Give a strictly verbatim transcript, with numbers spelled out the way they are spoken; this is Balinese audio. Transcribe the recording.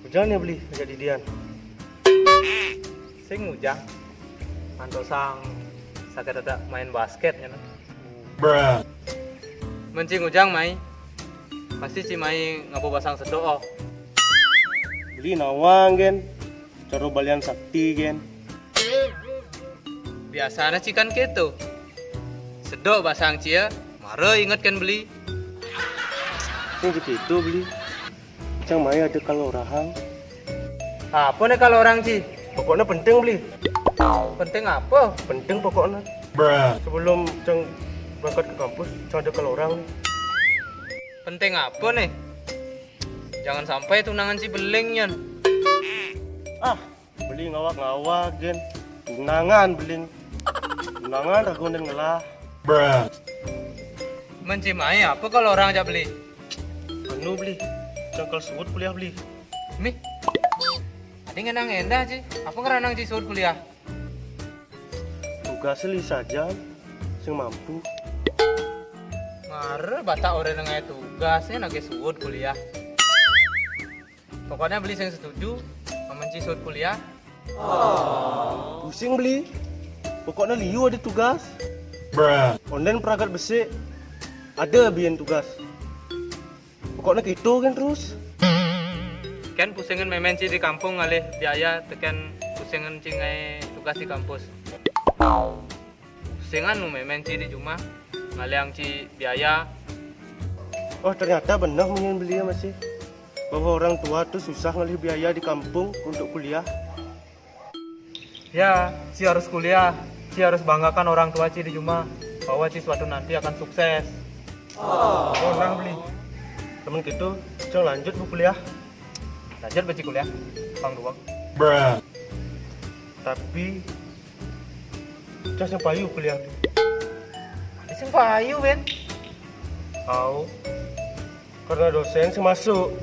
Ujang nih beli ajak didian. Sing ujang. Antosang saged ada main basket ya. Mencing ujang mai. Pasti ci mai ngabo basang sedok oh. Beli nawang gen. Caro balian sakti gen. Biasanya ci kan gitu. Sedok basang cia, mara inget kan beli. Sing gitu beli. Cang mai ada kalau orang. Apa nih kalau orang ci? Pokoknya penting beli. Penting apa? Penting pokoknya. Sebelum cang berangkat ke kampus, cang ada kalau orang. Penting apa nih? Jangan sampai tunangan ci beling nyan. Ah, beli ngawak-ngawak gen. Tunangan beling. Tunangan ragu dan ngelah. Mencimai apa kalau orang ajak beli? Anu beli. Cangkal suut kuliah beli. Mih. Adi ngenang endah ci. Apa ngeranang ci suut kuliah? Tugas li saja sing mampu. Mare batak orang nengah tugasnya nage suut kuliah. Pokoknya beli sing setuju, memenci suut kuliah. Pusing beli. Pokoknya liu ada tugas. Onden peragat besik ada bian tugas. Pokoknya gitu kan terus. Kan pusingan memenci di kampung ngalih biaya teken pusingan cingai tugas di kampus. Pusingan nu memenci di rumah ngalih ci biaya. Oh, ternyata benar mungkin beli ya masih bahwa orang tua tuh susah ngalih biaya di kampung untuk kuliah. Ya, ci harus kuliah, ci harus banggakan orang tua ci di rumah bahwa ci suatu nanti akan sukses. Oh, nah beli. Temen gitu, cang lanjut bu kuliah. Lanjut beci kuliah, pang dua. Tapi cang sing payu kuliah. Ada sing payu, Ben. Au. Karena dosen sing masuk.